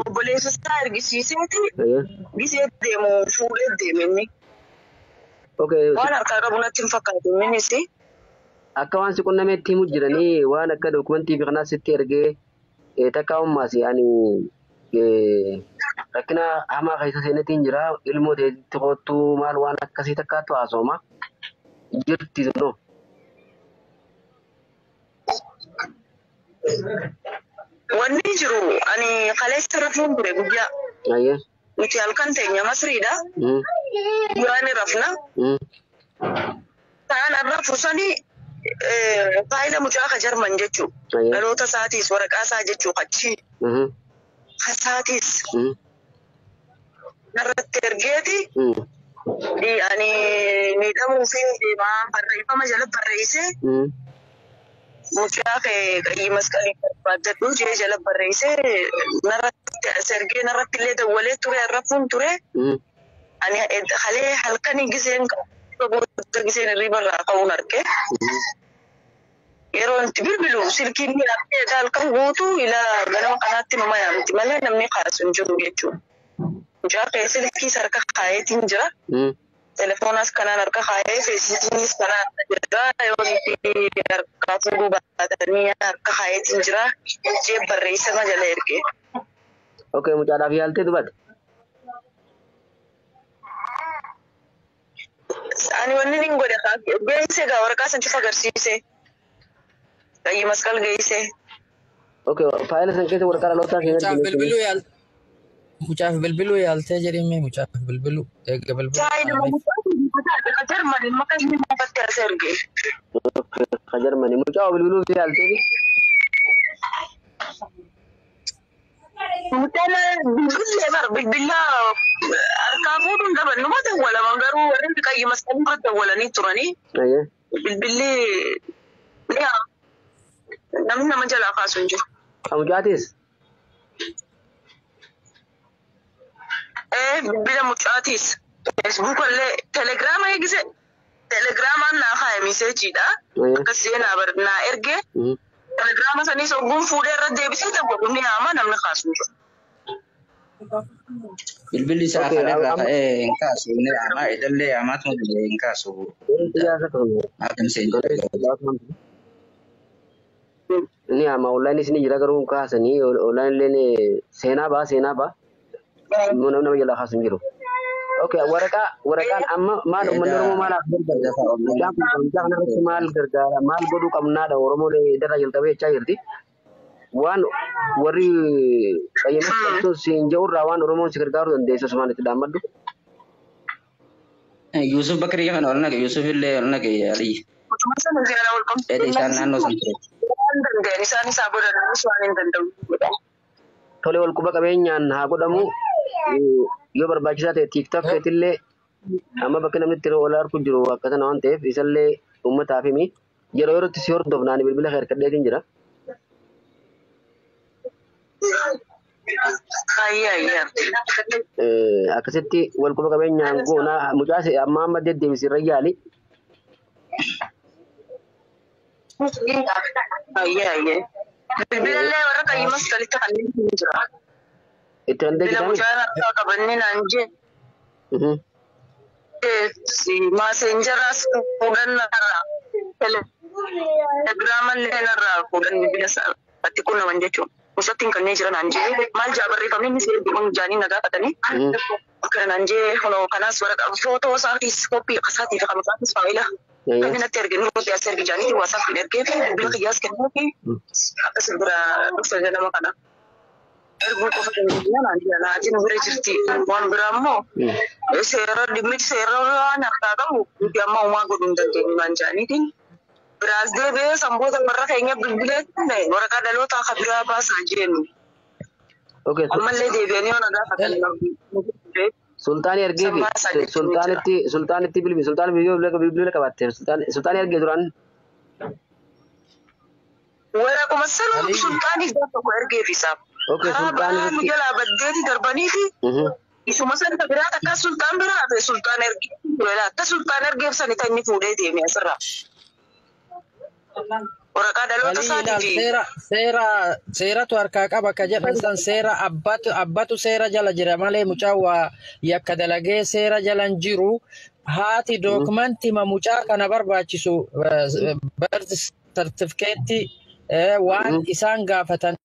Obboleessa isaa ergisiiseeti gisee deemu fuudhee deeme inni. Okay. Waan harkaa qabu natti hin fakkaatu innis. Akka waan si qunnameetti himu jiranii waan akka dokumentii fi kanaas sitti ergee takka ummaas ani rakkina hamaa keessa seenetiin jira ilmoo teetti koottuu maal waan akkasii takkaattu haasoma jirti sunoo. Wanni jiru ani kaleessa rafuun ture guyyaa. Ayyee. Nuti halkan teenya Masriidha. Guyyaa ni rafna. Ta'an rafu sani faayila mucaa ka Jarman jechuu. Ayyee. Dhaloota isaatiis waraqaa isaa jechuu achi. Kasaatiis narratti ergeeti. Ani miidhamuu fi deemaa barreeffama jala barreessee mucaa kee qayyii masqalii barbaaddadhu jee jala barreessee narratti as ergee narratti illee dawwalee ture rafuun ture. Ani halee halkanii giseen booda giseen hirriba irraa ka'uun arge. Yeroo itti bilbilu silkiin ni haftee halkan guutuu ilaa ganama kanaatti numa yaamti malee namni kaasu hin jiru jechuudha. Mucaa kee silkii harka kaayeetiin jira. Telefoonas kanaan harka kaayee feesbuukiinis kanaan jira. Yoo itti harkaa fuudhuu baatanii harka kaayeetiin jira. Jee barreessama jala ergee. Okay, mucaadhaaf yaaltee dubbate. Ani wanni nin godhe geesse egaa waraqaa san cufa agarsiise. Qayyii masqal geesse. Okay, faayila san keessa waraqaa dhalootaa Mucaaf keenya bilbiluu yaal mucaaf bilbiluu yaaltee jedhime mucaaf bilbiluu eega bilbiluu Faayila mucaa Jarmanii maqaa inni maqatti as erge. Ka Jarmanii mucaa bilbiluu yaaltee Mucaan bilbillee bar bilbila harkaa fuudhuun dhaban numa dawwalaman garuu warri qayyii masqalii irra dawwalanii turanii Ayyee. bilbilli ni namni nama jalaa kaasu hin jiru. Ka mucaatis? Bilbila mucaatiis feesbuuk illee telegiraama eegise telegiraamaan naa kaa'e miseejiidha. Ayyee. Akkas jee naa bar naa ergee telegiraama saniis ogguun fuudhee irra deebisee dawwalu ni haama namni kaasu hin jiru. Bilbilli isaa Okay, kanarraa amma ka'ee hin kaasu. Inni yaamaa idallee yaamaatuma bilbilee hin kaasu. ijaarsa tokko. Adeemsa hin jedhu. Ni ama onlaayinis ni jira garuu hin kaasanii onlaayin illee seenaa ba'a seenaa ba'a. Immoo namni nama jalaa kaasu hin jiru. Okay, waraqaa waraqaan amma maal uummanni Oromoo maal haa gargaaru? Mucaan kun mucaa kanarratti maal gargaara? Maal godhuu qabnaadha Oromoon darraa jalqabee jechaa jirti. Waan warri qayyamatti qabsuun siin jedhurraa waan Oromoon si gargaaruu dandeessu asumaan itti dhaammadhu. Yusuf Bakrii kana ol naqe Yusuf illee ol naqe Aliyyi. Utuma sana ziyaara wal Dheedha isaan naannoo san ture. Waan danda'an isaan isaa godhananis waan hin danda'u. Tole wal quba qabeenyaan haa godhamu. Yoo barbaachisaa ta'e TikTok keetillee amma bakki namni itti ol arku jiru akka sana waan ta'eef isallee uummataaf himi. Yeroo yerootti si hordofnaan bilbila kee harkadheetiin jira. Ayyaa ayyaa. Akkasitti wal quba qabeenyaan goona mucaa amma amma deddeebisi irra yaali. Ayyaa ayyaa. Bilbilallee warra qayyii masqalitti kanneen hin jira. Itti kan Bilbila deegitami. mucaan harkaa qabannee naan jee maaseenjaraas fuudhan narraa telegiraamallee narraa fuudhan bilbila isaatti quunnaman jechuudha. Musattiin kanneen jiran naan jee maal jaa barreeffamni inni seerri kun jaanii na gaafatanii akkana naan jee kunoo kanaas waraqaa footoo isaatis koppii isaatii fi kan isaatis faayila kan inni natti erge nuti as erge jaanii waasaaf hin ergee fi bilbila kiyyaas kennuu fi akkas bira dhufte ganama kana. Erguu qofa dandeenya naan jee naatiin bira jirti waan biraa immoo seera dhimmi seera waan harkaa qabu nuti amma uumaa godhuu hin dandeenyu naan jaaniitiin. Biraas deebi'ee sanboota warra keenya bilbilee waraqaa dhalootaa kan biraa baasaa jennu. Okay. Ammallee deebi'anii yoo na gaafatan Sultaani ergee fi sultaanitti sultaanitti bilbi sultaan bilbila bilbila qabaatte sultaani ergee duraan Waraquma sanuu sultaaniif gaafa tokko ergeef isaaf. Okay, Karaa balaa nu sultaanitti. jalaa baddeeti darbanii fi isuma san biraa takka sultaan biraa hafe sultaan ergee akka sultaan ergeef sani tan inni fuudhee deeme asirraa. Waraqaa dhaloota Walii ilaal isaatii fi seera seera seeratu harkaa qaba ka jedhan san seera abbatu seera jala jira malee mucaan waa yakka dalagee seera jala hin jiru. Haati dookumantii mucaa kana barbaachisu birth certificate waan isaan gaafatan.